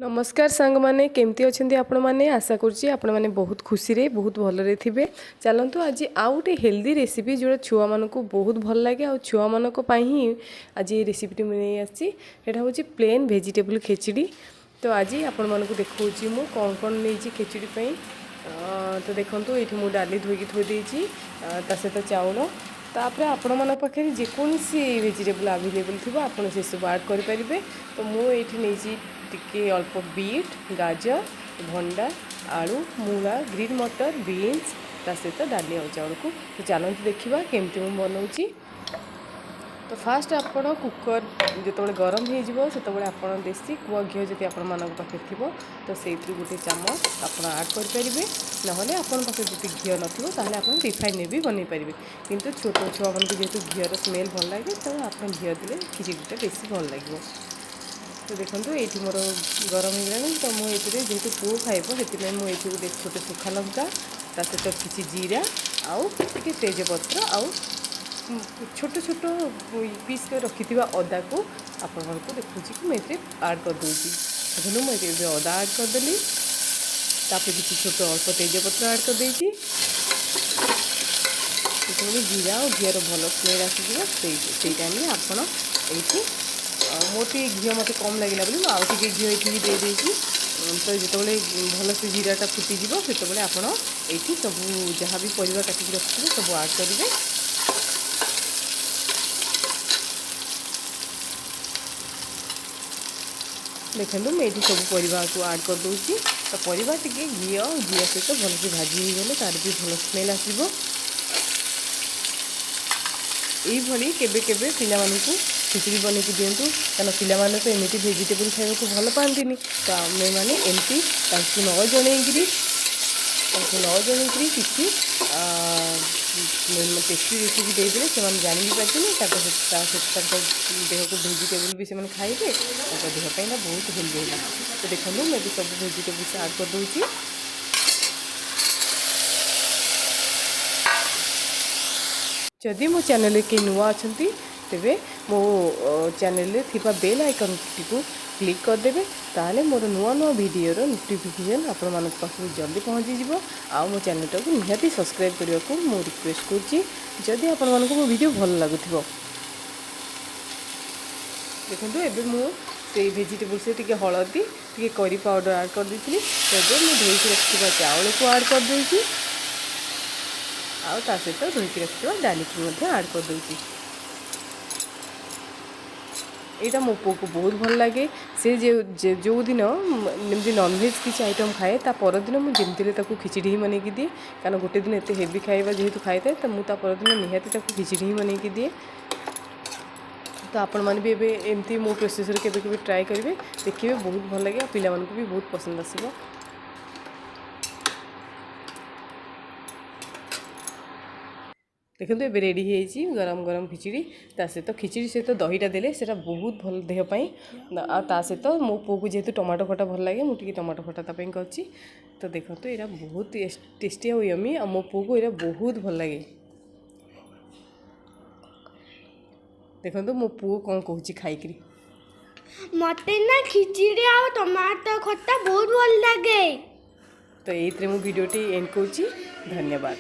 ନମସ୍କାର ସାଙ୍ଗମାନେ, କେମିତି ଅଛନ୍ତି ଆପଣମାନେ? ଆଶା କରୁଛି ଆପଣମାନେ ବହୁତ ଖୁସିରେ, ବହୁତ ଭଲରେ ଥିବେ। ଚାଲନ୍ତୁ, ଆଜି ଆଉ ଗୋଟେ ହେଲ୍ଦି ରେସିପି, ଯେଉଁଟା ଛୁଆମାନଙ୍କୁ ବହୁତ ଭଲ ଲାଗେ ଆଉ ଛୁଆମାନଙ୍କ ପାଇଁ ହିଁ ଆଜି ଏ ରେସିପିଟି ମୁଁ ନେଇ ଆସିଛି। ସେଇଟା ହେଉଛି ପ୍ଲେନ୍ ଭେଜିଟେବୁଲ୍ ଖେଚିଡ଼ି। ତ ଆଜି ଆପଣମାନଙ୍କୁ ଦେଖାଉଛି ମୁଁ କ'ଣ କ'ଣ ନେଇଛି ଖେଚୁଡ଼ି ପାଇଁ। ତ ଦେଖନ୍ତୁ, ଏଇଠି ମୁଁ ଡାଲି ଧୋଇକି ଥୋଇ ଦେଇଛି, ତା ସହିତ ଚାଉଳ। ତାପରେ ଆପଣମାନଙ୍କ ପାଖରେ ଯେକୌଣସି ଭେଜିଟେବୁଲ୍ ଆଭେଲେବୁଲ୍ ଥିବ, ଆପଣ ସେସବୁ ଆଡ଼୍ କରିପାରିବେ। ତ ମୁଁ ଏଇଠି ନେଇଛି ଟିକେ ଅଳ୍ପ ବିଟ୍, ଗାଜର, ଭଣ୍ଡା, ଆଳୁ, ମୂଳା, ଗ୍ରୀନ୍ ମଟର, ବିନ୍ସ, ତା ସହିତ ଡାଲି ଆଉ ଚାଉଳକୁ। ତ ଚାଲନ୍ତୁ ଦେଖିବା କେମିତି ମୁଁ ବନାଉଛି। ତ ଫାଷ୍ଟ ଆପଣ କୁକର୍ ଯେତେବେଳେ ଗରମ ହେଇଯିବ, ସେତେବେଳେ ଆପଣ ଦେଶୀ ଗୁଆ ଘିଅ ଯଦି ଆପଣମାନଙ୍କ ପାଖରେ ଥିବ, ତ ସେଇଥିରୁ ଗୋଟେ ଚାମଚ ଆପଣ ଆଡ଼୍ କରିପାରିବେ। ନହେଲେ ଆପଣଙ୍କ ପାଖରେ ଯଦି ଘିଅ ନଥିବ, ତାହେଲେ ଆପଣ ରିଫାଇନ୍ରେ ବି ବନେଇ ପାରିବେ। କିନ୍ତୁ ଛୋଟ ଛୁଆମାନଙ୍କୁ ଯେହେତୁ ଘିଅର ସ୍ମେଲ୍ ଭଲ ଲାଗେ, ତ ଆପଣ ଘିଅ ଦେଲେ ଖିଚିଡ଼ିଟା ବେଶୀ ଭଲ ଲାଗିବ। ତ ଦେଖନ୍ତୁ, ଏଇଠି ମୋର ଗରମ ହେଇଗଲାଣି। ତ ମୁଁ ଏଥିରେ, ଯେହେତୁ ପୁଅ ଖାଇବ, ସେଥିପାଇଁ ମୁଁ ଏଇଠି ଗୋଟେ ଛୋଟ ଶୁଖା ଲଙ୍କା, ତା ସହିତ କିଛି ଜିରା ଆଉ ଟିକେ ତେଜପତ୍ର ଆଉ ଛୋଟ ଛୋଟ ପିସ୍ କରି ରଖିଥିବା ଅଦାକୁ ଆପଣମାନଙ୍କୁ ଦେଖାଉଛି କି ମୁଁ ଏଥିରେ ଆଡ଼୍ କରିଦେଉଛି। ଦେଖନ୍ତୁ, ମୁଁ ଏଥିରେ ଏବେ ଅଦା ଆଡ଼୍ କରିଦେଲି। ତାପରେ କିଛି ଛୋଟ ଅଳ୍ପ ତେଜପତ୍ର ଆଡ଼୍ କରିଦେଇଛି। ଯେତେବେଳେ ଜିରା ଆଉ ଘିଅର ଭଲ ସ୍ମେଲ୍ ଆସିଯିବ, ସେଇ ଟାଇମ୍ରେ ଆପଣ ଏଇଠି, ମୋର ଟିକେ ଘିଅ ମୋତେ କମ୍ ଲାଗିଲା ବୋଲି ମୁଁ ଆଉ ଟିକେ ଘିଅ ଏଇଠି ଦେଇଦେଇଛି। ତ ଯେତେବେଳେ ଭଲସେ ଜିରାଟା ଫୁଟିଯିବ, ସେତେବେଳେ ଆପଣ ଏଇଠି ସବୁ ଯାହା ବି ପରିବା କାଟିକି ରଖିଥିବେ, ସବୁ ଆଡ଼୍ କରିବେ। ଦେଖନ୍ତୁ, ମୁଁ ଏଇଠି ସବୁ ପରିବାକୁ ଆଡ଼୍ କରିଦେଉଛି। ତ ପରିବା ଟିକେ ଘିଅ ଆଉ ଜିରା ସହିତ ଭଲସେ ଭାଜି ହେଇଗଲେ ତାର ବି ଭଲ ସ୍ମେଲ୍ ଆସିବ। ଏଇଭଳି କେବେ କେବେ ପିଲାମାନଙ୍କୁ ଖିଚୁଡ଼ି ବନେଇକି ଦିଅନ୍ତୁ, କାରଣ ପିଲାମାନେ ତ ଏମିତି ଭେଜିଟେବୁଲ୍ ଖାଇବାକୁ ଭଲ ପାଆନ୍ତିନି। ତ ଆମେମାନେ ଏମିତି ତାଙ୍କୁ ନ ଜଣେଇକିରି କିଛି ଟେଷ୍ଟି ରେସିପି ଦେଇଦେଲେ ସେମାନେ ଜାଣି ବି ପାରିବେନି। ତାଙ୍କ ତା ସହିତ ତାଙ୍କ ଦେହକୁ ଭେଜିଟେବୁଲ୍ ବି ସେମାନେ ଖାଇବେ, ତାଙ୍କ ଦେହ ପାଇଁ ଏଇଟା ବହୁତ ହେଲ୍ଦି ହେବ। ତ ଦେଖନ୍ତୁ, ମୁଁ ଏବେ ସବୁ ଭେଜିଟେବୁଲ୍ସ ଆଡ଼୍ କରିଦେଉଛି। ଯଦି ମୋ ଚ୍ୟାନେଲରେ କେହି ନୂଆ ଅଛନ୍ତି, ତେବେ ମୋ ଚ୍ୟାନେଲରେ ଥିବା ବେଲ୍ ଆଇକନ୍ଟିକୁ କ୍ଲିକ୍ କରିଦେବେ। ତାହେଲେ ମୋର ନୂଆ ନୂଆ ଭିଡ଼ିଓର ନୋଟିଫିକେସନ୍ ଆପଣମାନଙ୍କ ପାଖକୁ ଜଲ୍ଦି ପହଞ୍ଚିଯିବ। ଆଉ ମୋ ଚ୍ୟାନେଲଟାକୁ ନିହାତି ସବସ୍କ୍ରାଇବ୍ କରିବାକୁ ମୁଁ ରିକ୍ୱେଷ୍ଟ କରୁଛି, ଯଦି ଆପଣମାନଙ୍କୁ ମୋ ଭିଡ଼ିଓ ଭଲ ଲାଗୁଥିବ। ଦେଖନ୍ତୁ, ଏବେ ମୁଁ ସେଇ ଭେଜିଟେବୁଲ୍ସରେ ଟିକେ ହଳଦୀ, ଟିକେ କରି ପାଉଡ଼ର ଆଡ଼୍ କରିଦେଇଥିଲି। ତ ଏବେ ମୁଁ ଧୋଇକି ରଖିଥିବା ଚାଉଳକୁ ଆଡ଼୍ କରିଦେଉଛି ଆଉ ତା ସହିତ ଧୋଇକି ରଖିଥିବା ଡାଲିକୁ ମଧ୍ୟ ଆଡ଼୍ କରିଦେଉଛି। ଏଇଟା ମୋ ପୁଅକୁ ବହୁତ ଭଲ ଲାଗେ। ସେ ଯେଉଁଦିନ ଯେମିତି ନନଭେଜ୍ କିଛି ଆଇଟମ୍ ଖାଏ, ତା ପରଦିନ ମୁଁ ଯେମିତିରେ ତାକୁ ଖିଚିଡ଼ି ହିଁ ବନେଇକି ଦିଏ। କାରଣ ଗୋଟେ ଦିନ ଏତେ ହେଭି ଖାଇବା ଯେହେତୁ ଖାଇଥାଏ, ତ ମୁଁ ତା ପରଦିନ ନିହାତି ତାକୁ ଖିଚିଡ଼ି ହିଁ ବନେଇକି ଦିଏ। ତ ଆପଣମାନେ ବି ଏବେ ଏମିତି ମୋ ପ୍ରୋସେସ୍ରେ କେବେ କେବେ ଟ୍ରାଏ କରିବେ, ଦେଖିବେ ବହୁତ ଭଲ ଲାଗେ ଆଉ ପିଲାମାନଙ୍କୁ ବି ବହୁତ ପସନ୍ଦ ଆସିବ। ଦେଖନ୍ତୁ, ଏବେ ରେଡ଼ି ହେଇଯାଇଛି ଗରମ ଗରମ ଖିଚିଡ଼ି। ତା ସହିତ, ଖିଚିଡ଼ି ସହିତ ଦହିଟା ଦେଲେ ସେଇଟା ବହୁତ ଭଲ ଦେହ ପାଇଁ। ଆଉ ତା ସହିତ ମୋ ପୁଅକୁ ଯେହେତୁ ଟମାଟୋ ଖଟା ଭଲ ଲାଗେ, ମୁଁ ଟିକେ ଟମାଟୋ ଖଟା ତା ପାଇଁ କରିଛି। ତ ଦେଖନ୍ତୁ, ଏଇଟା ବହୁତ ଟେଷ୍ଟି ଆଉ ୟମି ଆଉ ମୋ ପୁଅକୁ ଏଇଟା ବହୁତ ଭଲ ଲାଗେ। ଦେଖନ୍ତୁ, ମୋ ପୁଅ କ'ଣ କହୁଛି ଖାଇକିରି। ମତେ ନା ଖିଚିଡ଼ି ଆଉ ଟମାଟୋ ଖଟା ବହୁତ ଭଲ ଲାଗେ। ତ ଏଇଥିରେ ମୁଁ ଭିଡ଼ିଓଟି ଏଣ୍ଡ କରୁଛି। ଧନ୍ୟବାଦ।